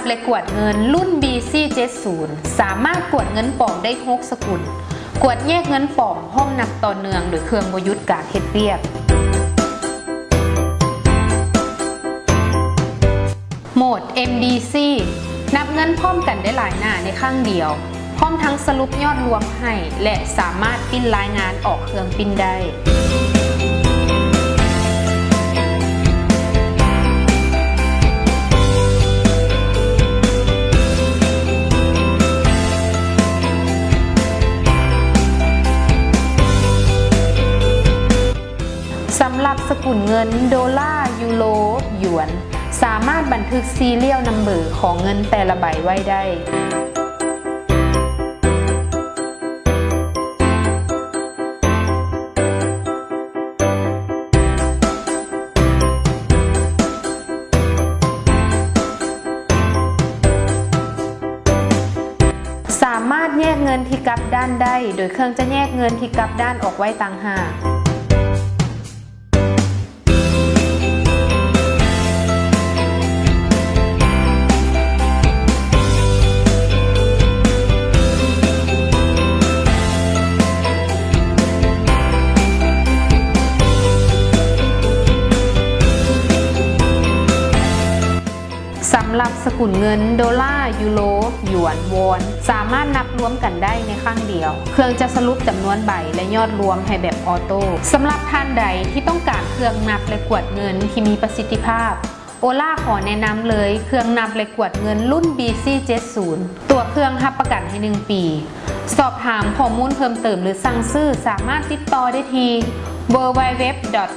ແລະກວດເງິນລຸ້ນ ບີຊີເຈັດສິບ ສາມາດກວດເງິນປອມໄດ້ຫົກສະກຸນ, ກວດແຍກເງິນປອມພ້ອມນັບຕໍ່ເນື່ອງໂດຍເຄື່ອງບໍ່ຢຸດການເຮັດວຽກ. ໂໝດ ເອັມດີຊີ ນັບເງິນພ້ອມກັນໄດ້ຫຼາຍໜ້າໃນຄັ້ງດຽວ, ພ້ອມທັງສະຫຼຸບຍອດລວມໃຫ້ ແລະ ສາມາດປິ່ນລາຍງານອອກເຄື່ອງປິ່ນໄດ້. ສຳລັບສະກຸນເງິນໂດລາ, ຢູໂຣ, ຢວນ ສາມາດບັນທຶກ serial number ຂອງເງິນແຕ່ລະໃບໄວ້ໄດ້. ສາມາດແຍກເງິນທີ່ກັບດ້ານໄດ້ ໂດຍເຄື່ອງຈະແຍກເງິນທີ່ກັບດ້ານອອກໄວ້ຕ່າງຫາກ. ສຳລັບສະກຸນເງິນໂດລາ, ຢູໂຣ, ຢວນ, ວອນ ສາມາດນັບລວມກັນໄດ້ໃນຄັ້ງດຽວ. ເຄື່ອງຈະສະຫຼຸບຈຳນວນໃບ ແລະ ຍອດລວມໃຫ້ແບບອອໂຕ້. ສຳລັບທ່ານໃດທີ່ຕ້ອງການເຄື່ອງນັບ ແລະ ກວດເງິນທີ່ມີປະສິດທິພາບ, ໂອລາຂໍແນະນຳເລີຍ ເຄື່ອງນັບ ແລະ ກວດເງິນລຸ້ນ ບີຊີເຈັດສິບ ຕົວເຄື່ອງຮັບປະກັນໃຫ້ໜຶ່ງປີ. ສອບຖາມຂໍ້ມູນເພີ່ມເຕີມ ຫຼື ສັ່ງຊື້ ສາມາດຕິດຕໍ່ໄດ້ທີ່ www.ola.la.